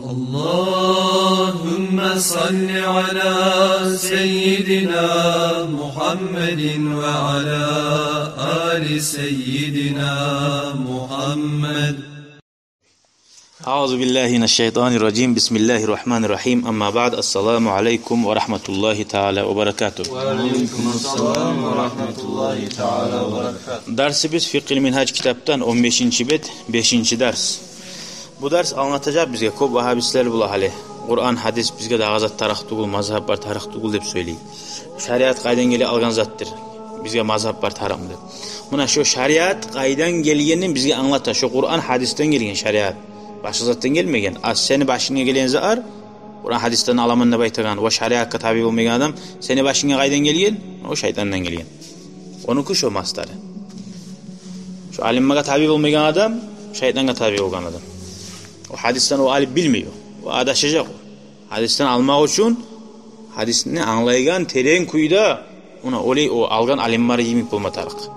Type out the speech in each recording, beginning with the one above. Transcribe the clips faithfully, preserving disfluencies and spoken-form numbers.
اللهم صل على سيدنا محمد وعلى آل سيدنا محمد. أعوذ بالله من الشيطان الرجيم. بسم الله الرحمن الرحيم. أما بعد. السلام عليكم ورحمة الله تعالى وبركاته. وعليكم السلام ورحمة الله تعالى وبركاته. Дарсыбыз «Фикъгьил Мингьаж» китапдан, он бешинчи бет, бешинчи дарс. Бу дарс англатажакъ бизге, кёп вагьабистлер бола гьали. Къуран, гьадис бизге дагъы зат тарыкъ тюгюл, мазгьаб бар тарыкъ тюгюл деп сёйлей. Шариат къайдан геле, алгъан затдыр. Бизге мазгьаб бар тарыкъмы деп. Муна шо шариат къайдан гелгенин бизге англата. Шо Къуран, гьадисден гелген шариат. Башгъа затдан гелмеген. А сени башынга гелген затлар, Къуран, гьадисден аламан деп айтагъан ва шариатгъа таби болмайгъан адам, сени башынга къайдан гелген? О шайтандан гелген. Онуки шо масдары. Шо алимге таби болмайгъан адам шайтангъа таби болгъан адам. О гьадисден о алып билмей о. О адашажакъ о. Гьадисден алмакъ учун, гьадисни англайгъан терен кюйде, муна олай о алгъан алимлер йимик болма тарыкъ.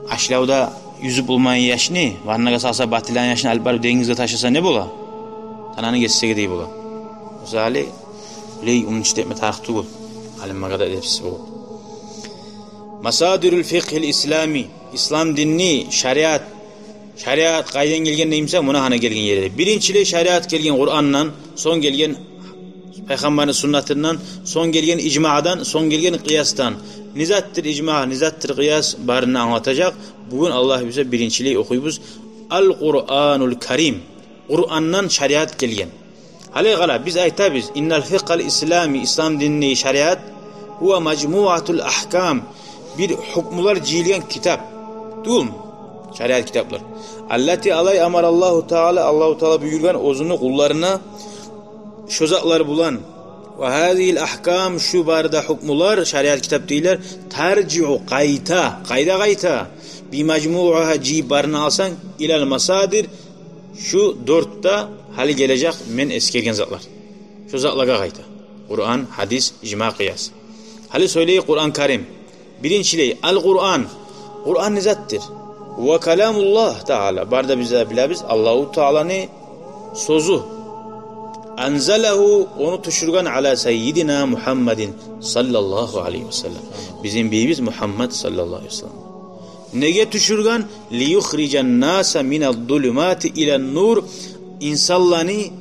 Ашлавда юзюп болмайгъан яшны, ваннагъа салса батылайгъан яшны, алып барып денгизге ташласа не бола? Тананы гесегидей бола. Мисали, олай, ону ичде этме тарыкъ тюгюл. Алимге де эдепсиз болуп. Масадирул фикъгьил ислами, ислам динни шариат, шариат къайдан гелген деймиса, муна гьана гелген ерде. Биринчилей шариат гелген Къурандан, сонг гелген пайхаммарны суннатындан, сонг гелген ижмадан, сонг гелген къыясдан. Не затдыр ижма, не затдыр къыяс, барын англатажакъ. Бугюн Аллагь буюрса, биринчилей охуйбуз Ал-Къуранул Карим. Къурандан шариат гелген. Гьали къара, биз айтабыз: «Иннал фикъгьал ислами», ислам динни шариат, «гьува мажмуатул агькам», бир гьукмулар жыйылгъан китап. Тюгюлмю? Шариат китаплар. «Аллати», алай, «амараллагьу таала», Аллагьу таала буюргъан оьзюню къулларына шо затлар булан. «Ва гьазигьил агькам», шу бары да гьукмулар, шариат китап дейлер, «таржиу», къайта, къайда къайта? «Би мажмуигьа», жыйып барын алсанг, «илал масадир», шу дёрт де гьали гележек мен эсгерген затлар. Шо затлагъа къайта. Къуран, гьадис, ижма, къыяс. Гьали сёйлей Къуран Карим. Биринчилей, Ал-Къуран. Къуран не затдыр? «Гьува каламуллагь таала». Бары да биз де билебиз, Аллагьу тааланы сёзю. «Анзалагьу», ону тюшюрген, «ала саййидина Мугьаммадин саллаллагьу алайгьи ва саллам». Бизин бийибиз Мугьаммад саллаллагьу алайгьи ва саллам. Неге тюшюрген? «Лиюхрижан наса миназ зулумати илан нур», инсанланы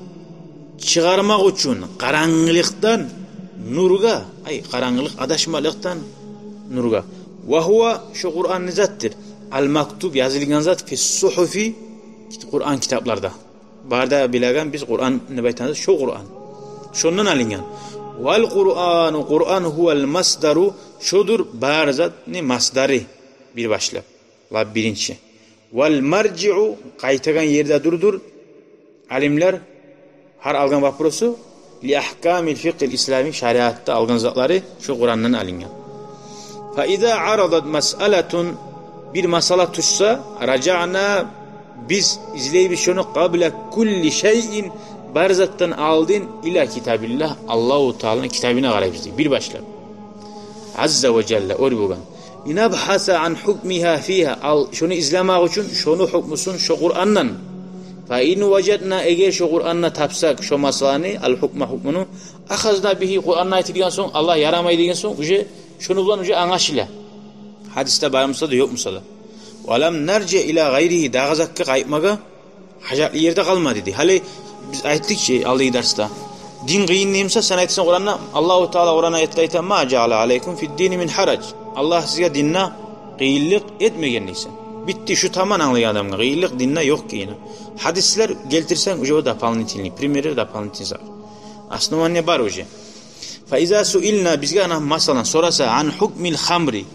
чыгъармакъ учун къарангылыкъдан нургъа, ай, къарангылыкъ, адашмакълыкъдан нургъа. «Ва гьува», шо Къуран не затдыр? «Ал-мактуб», язылгъан зат, «фис-сугьуфи», Къуран китапларда. Бары да билеген биз Къуран деп айтабыз, шо Къуран. Шондан алынгъан. «Вал-Къурану», Къуран, «гьувал-масдару», шодур бары затны масдары, бир башлап. Лап биринчи. «Вал-маржиу», къайтагъан ер де дурдур. Алимлер гьар алгъан вопросу, «ли агькамил фикъгьил ислами», шариатда алгъан затлары шо Къурандан алынгъан. «Фа иза арадат масъалатун», бир масъала тюшсе, «ражаъна», биз излейбиз шону, «къабла кулли шайин», бары затдан алдын, «ила китабиллагь», Аллагьу тааланы китабына къарайбыз дей, бир башлап. «Азза ва жалла», оьр болгъан. «Линабгьаса ан гьукмигьа фигьа», ал, шону излемек учун шону гьукмусун шо Къурандан. «Фа ин важадна», эгер шо Къуранда тапсакъ шо масъаланы, «ал-гьукма», гьукмуну, «ахазна бигьи», Къуранда айтылгъан сонг, Аллагь ярамай деген сонг, уже шону булан уже англашыла. Гьадисде бар буса да, ёкъ буса да. «Ва лам наржи ила гъайригьи», дагъы затгъа къайтмагъа гьажатлы ер де къалмады дей. Гьали биз айтдыкъ чы алдагъы дарсда. Дин къыйын деймиса, сен айтасан Къуранда, Аллагьу таала Къуран аятда айта: «Ма жаъала алайкум фид-дини мин гьараж». Аллагь сизге динде къыйынлыкъ этмеген дейсен. Битди, шу таман англайгъан адамгъа, къыйынлыкъ динде ёкъ дегени. Гьадислер гелтирсенг, уже о дополнительный, примерлер дополнительный зат. Основание бар уже. «Фа иза суилна», бизге, ана, масалан, сораса, «ан гьукмил хамри»,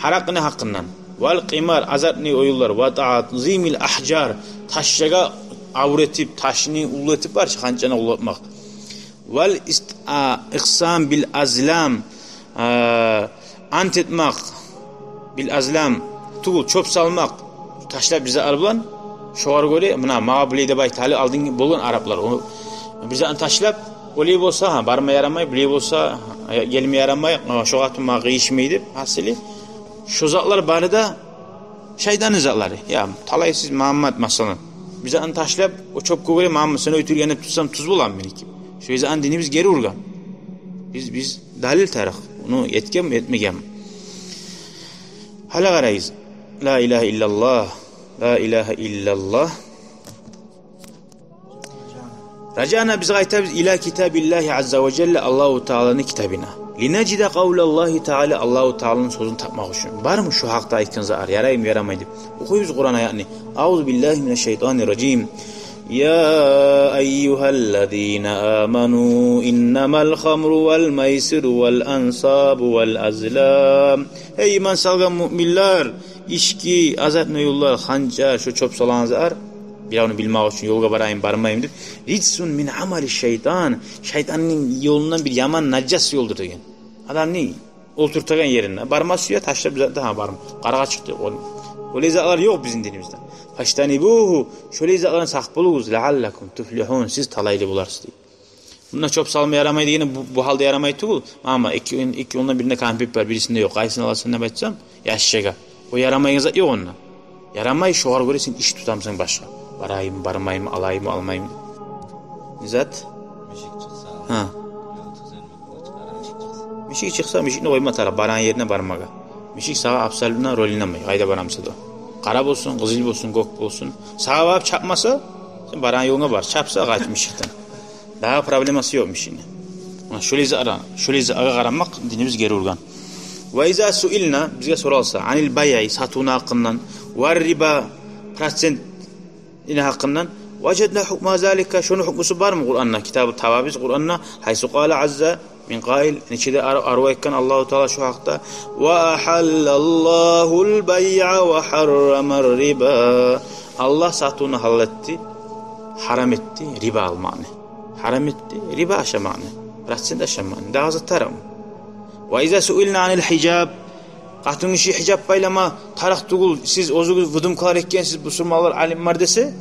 гьаракъыны гьакъындан, «вал къимар», азартный оюнлар, «ва таъзимил агьжар», ташлагъа авур этип, ташны уллу этип, бар чы, ханчаны уллу этмек, «вал ист-, а, икъсам бил азлам», а, ант этмек, «бил азлам», тюгюл, чёп салмакъ, ташлап бир затлар булан, шогъар гёре, муна, магъа булай деп айт, гьали алдын болгъан араплар. О, бир затны ташлап, олай болса, гьа, барма ярамай, булай болса, гьа, гелме ярамай, гьа, шо къатын магъа къыйышмай деп, гьасили, шо затлар бары да шайтанны затлары. Я, талайсыз Магьаммат, масалан. Биз аны ташлап, о чёпге гёре, мама, сен оьйтюрген деп тутсам, туз боламы меники? Шо языкъны динибиз гери ургъан. Биз, биз далил тарыкъ. Ону этгенми, этмегенми? Гьали къарайбыз. Ла илагьа иллаллагь. Ла илагьа иллаллагь. Ражаъна, биз къайтабыз, ила китабиллагьи азза ва жалла, Аллагьу Тааланы китабына. Линажида къавлаллагьи таала, Аллагьу Тааланы сёзюн тапмакъ учун. Бармы шо гьакъда айтгъан затлар, яраймы, ярамай деп? Охуйбуз Къуран аятны. Аузу биллагьи минашшайтанир ражим. Я айюгьаллазина аману, иннамал хамру вал майсиру вал ансабу вал азлам. Гьей иман салгъан муъминлер, ички, азартный оюнлар, ханча, шо чёп салагъан затлар, биревню билмек учун ёлгъа барайым, бармайым деп. Риджсун мин амали шайтан, шайтанны ёлундан бир яман нажас ёлдур деген. Адамны олтуртагъан ерине барма сюе, ташлап бир зат да, гьа, барма. Къарагъа чыкъды ол. Олай затлар ёкъ бизин динибизде. Фажтанибугьу, шолай затлардан сакъ болугъуз, лааллакум туфлигьун, сиз талайлы боларсыз дей. Мунда чёп салма ярамай дегени бу, бу гьалда ярамай тюгюл. Мама, эки, эки ондан биринде кампет бар, бирисинде ёкъ. Къайсын аласан деп айтсам, яшчагъа. О ярамайгъан зат ёкъ онда. Ярамай, шогъар гёре сен иш тутамсан башгъа. Барайым, бармайым, алайым, алмайым. Не зат? Мишик чыкъса. Гьа. Мишик чыкъса, мишикни къойма тарыкъ, барагъан ерине бармагъа. Мишик сагъа абсолютно роль ойнамай, къайда барамса да. Къара болсун, къызыл болсун, гёк болсун. Сагъа барып чапмаса, сен барагъан ёлунга бар. Чапса, къач мишикден. Дагъы проблемасы ёкъ мишикни. Муна шолай затгъа, шолай затгъа къарамакъ динибиз гери ургъан. Ва иза суилна, бизге соралса, анил байъи, сатывну гьакъындан, ва риба, процент ини гьакъындан, важадна гьукма залика, шону гьукмусу бармы Къуранда? Китабы табабыз Къуранда, гьайсу къала азза мин къаил, нечеде ар-, арив айтгъан Аллагьу Таала шо гьакъда, ва агьаллаллагьул байъа ва гьаррамар риба. Аллагь сатывну гьалал этди, гьарам этди риба алмакъны. Гьарам этди риба ашамакъны, процент ашамакъны. Дагъы зат тарыкъмы? Ва иза суилна анил гьижаб, къатынгиши гьижаб байлама тарыкъ тюгюл, сиз оьзюгюз выдумкалар этгенсиз, бусурманлар, алимлер десе,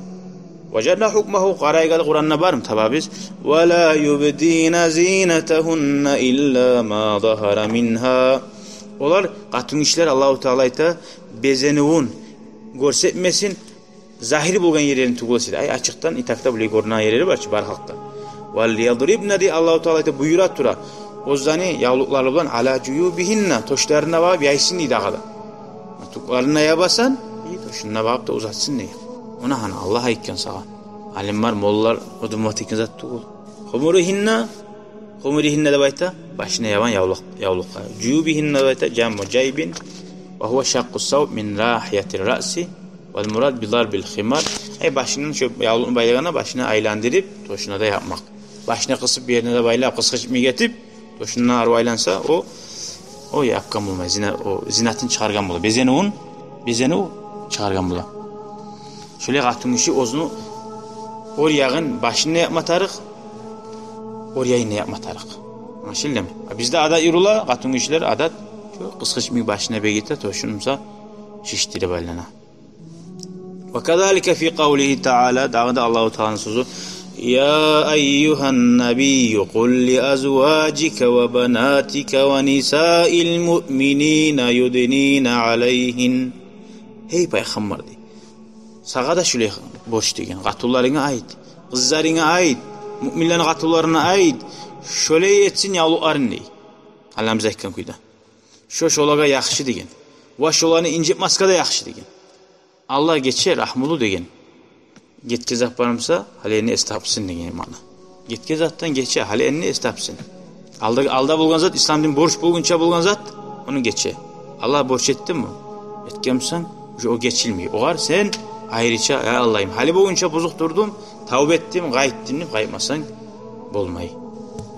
важадна гьукмагьу, къарайгъалы Къуранда бармы, табабыз. Ва ла юбдина зинатагьунна илла ма загьара мингьа. Олар, къатынгишилер, Аллагьу Таала айта, безенивюн гёрсетмесин, загьир болгъан ерлерин тюгюл эсе де. Ай, ачыкъдан, итакъда булай гёрюнеген ерлери бар чы, бар халкъда. Вал ядрибна дей Аллагьу Таала айта, буюра тура. Оьзлени явлукълары булан ала жуюбигьинна, тёшлерине багъып яйсын дей дагъы да. Тюклерин ябасан, и тёшюне багъып да узатсын дей. Муна гьана Аллагь айтгъан сагъа. Алимлер, моллалар, о дюмат этген зат тюгюл. Хумуригьинна, хумуригьинна деп айта башына ябагъан явлукъ, явлукъгъа. Жуюбигьинна деп айта жаму жайбин. Ва гьува шакъкъу савб мин рагьиятир раъси. Вал мурад би зарбил химар. Ай, башындан шо явлукъну байлагъанда, башына айландырып, тёшюне де япмакъ. Башына къысып, бир ерине де байлап, къысгъыч йимик этип, тёшюне арив айланса, о, о япгъан болмай, зина, о зинатын чыгъаргъан бола. Безенивюн, безенив чыгъаргъан бола. Шолай къатынгиши оьзюню ор ягъын, башын да япма тарыкъ, ор ягъын да япма тарыкъ. Англашылдымы? А бизде адат юрюле, къатынгишилер адат, шо къысгъыч йимик башына бегите, тёшюн буса шишдирип айлана. Ва казалика фи къавлигьи таала, дагъы да Аллагьу Тааланы сёзю: я айюгьан набийю, къул ли азважика ва банатика ва нисаил муъминина юднина алайгьин. Гьей пайхаммар, дей, сагъа да шолай борч деген, къатынларынга айт, къызларынга айт, муъминлени къатынларына айт, шолай этсин явлукъларын, дей. Гьали биз айтгъан кюйде. Шо шолагъа яхшы деген. Ва шоланы инжитмасгъа да яхшы деген. Аллагь гече, рагьмулу деген. Гетген зат бар буса, гьали энни эс тапсын деген маъна. Гетген затдан гече, гьали энни эс тапсын. Алда, алда болгъан зат, ислам дин борч болгъунча болгъан зат, ону гече. Аллагь борч этдими? Этген бусанг, уже о гечилмей. Огъар сен айрыча, я Аллагьым, гьали болгъунча бузукъ турдум, тавба этдим, къайтдым деп къайтмасанг болмай.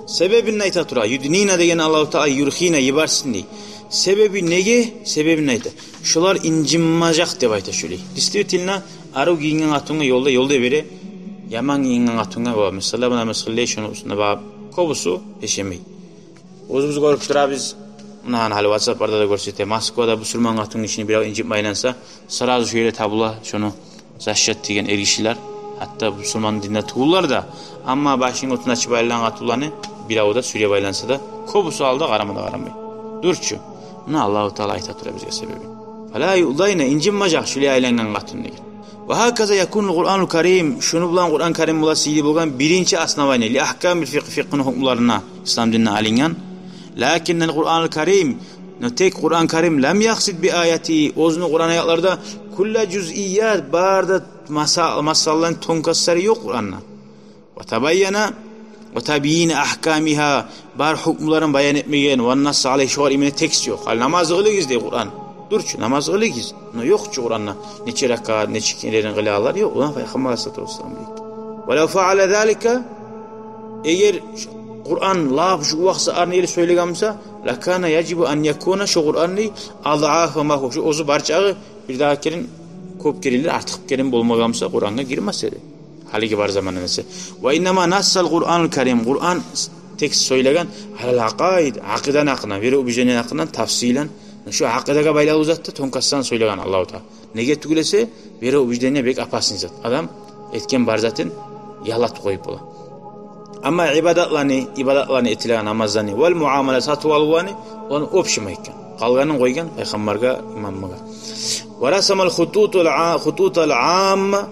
Себебин айта тура, юднина деген Аллагьу Таала юрхина, йиберсин дей. Себеби неге? Себебин айта. Шолар инжинмежек деп айта шолай. Действительно, арив гийинген къатынгъа ёлда, ёлда бере, яман гийинген къатынгъа, ва масала, муна масала, шону уьстюне багъып, кёбюсю пешемей. Оьзюбюз гёрюп турабыз. Муна гьали WhatsApp-ларда да гёрсете. Москвада бусурман къатынгишини бирев инжитме айланса, сразу шо ерде табула шону защищать этеген эргишилер. Гьатта бусурман динде тюгюллер де, амма башын отун ачып айлангъан къатынланы бирев де сюйреп айланса да, кёбюсю алда, къарама да къарамай. Дюр чю. Муна Аллагьу Таала айта тура бизге себебин. Фала юъзайна, инжинмежек шолай айлангъан къатын деген. وهكذا يكون القرآن الكريم, шуну булан Къуран Карим бола сыйлы болгъан, биринчи основание, لأحكام الفقه, фикъгьны гьукмуларына ислам дининден алынгъан. لكن القرآن الكريم, но тек Къуран Карим, لم يقصد بآياته, оьзюню Къуран аятларда, كل الجزئيات, бары да маса-, масъалаланы тонкостлары ёкъ Къуранда. وتبين, وتبيين أحكامها, бар гьукмуларын баян этмеген, والنص عليه, шогъар именно текст ёкъ. Гьали намаз къылыгъыз дей Къуран. Дюр чю, намаз къылыгъыз. Но ёкъ чу Къуранда нече ракаат, нече керен къылалар, ёкъ. Ону Пайхаммар алайгьиссалату вассалам биле. ولو فعل ذلك, эгер Къуран лап шу вакътисаатны эли сёйлеген буса, لكان يجب أن يكون, шу Къуранны, أضعاف ما هو, шу оьзю бар чагъы бирдагъы керен кёп керенлер, артыкъ керен болмагъан буса, Къурангъа гирмес эди. Гьалиги бар замандан эсе. وإنما نص القرآن الكريم, Къуран текст сёйлеген, على العقائد, акъиданы гьакъындан, вероубеждение гьакъындан, تفصيلا. Шу акъидагъа байлавлу затда тонкостан сёйлеген Аллагьу Таала. Неге тюгюл эсе, вероубеждение бек опасный зат. Адам этген бар затын ялатып къоюп бола. Амма ибадатланы, ибадатланы этилеген намазланы, والمعاملة, сатыв-алывланы, ону общим айтгъан. Къалгъанын къойгъан Пайхаммаргъа, имамгъа. ورسم الخطوط الع-, خطوط العامة,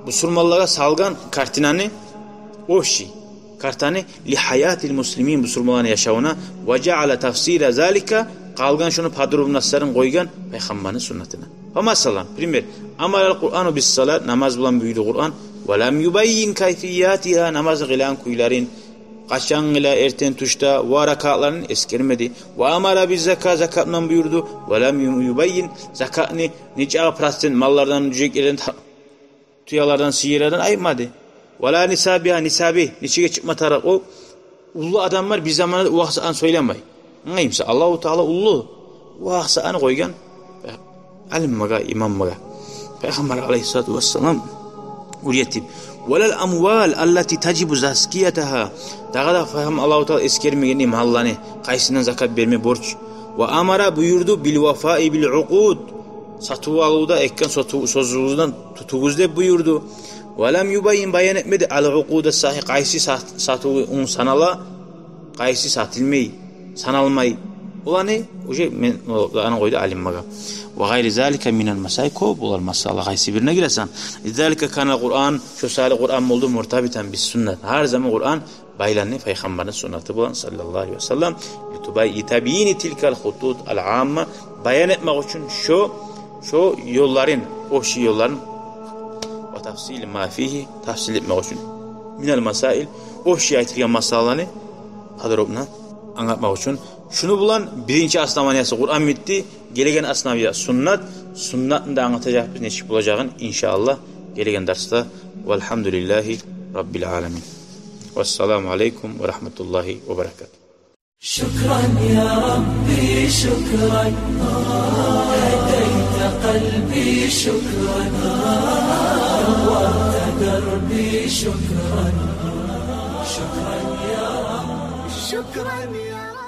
бусурманлагъа салгъан картинаны, общий картаны, لحياة المسلمين, бусурманланы яшавуна, وجعل تفصيل ذلك, къалгъан шуну подробностларын къойгъан Пайхаммарны суннатына. فمثلا, пример, أمر القرآن بالصلاة, намаз булан буюрду Къуран, ولم يبين كيفياتها, намазны къылагъан кюйлерин, къачан къыла, эртен, тюшде, ва ракаатларын эсгермеди. وأمر بالزكاة, закат булан буюрду, ولم يبين, закатны нече процент маллардан, жюжеклерден та-, тюелерден, сыйырлардан айтмады. ولا نصابها, нисабы, нечеге чыкъма тарыкъ о. Уллу адамлар бир заманда о вакътисаатны сёйлемей. Англаймысан, Аллагьу Таала уллу. О вакътисаатны къойгъан алимге, имамгъа, Пайхаммар алайгьиссалату вассалам уьйретип. ولا الأموال التي تجب تزكيتها. Дагъы да Пайхаммар, Аллагьу Таала эсгермеген малланы, къайсындан закат берме борч. وأمر, буюрду, بالوفاء بالعقود. Сатыв-алывда этген сатыв-, сёзюгюзден тутугъуз деп буюрду. ولم يبين, баян этмеди, العقود الصحيحة, къайсы сат-, сатыв оьн санала, къайсы сатылмай, саналмай. Оланы уже мен, о, аны къойду алимге. وغير ذلك من المسائل, кёп олар масъала, къайсы бирине гиресен. لذلك كان القرآن, шо саялы Къуран болду, مرتبطا بالسنة. Гьар заман Къуран байланды Пайхаммарны суннаты булан, саллаллагьу алайгьи ва саллам, لتبي-, لتبيين تلك الخطوط العامة, баян этмек учун шо, шо ёлларын, общий ёлларын, وتفصيل ما فيه, тафсил этмек учун, من المسائل, общий айтылгъан масъалаланы подробно англатмакъ учун. Шуну булан биринчи основаниясы Къуран битди. Гелеген основание суннат. Суннатны да англатажакъбыз нечик болажагъын, иншааллагь, гелеген дарсда. والحمد لله رب العالمين. والسلام عليكم ورحمة الله وبركاته. شكرا يا ربي، شكرا. هديت قلبي، شكرا. نورت دربي، شكرا. شكرا يا رب، شكرا يا رب.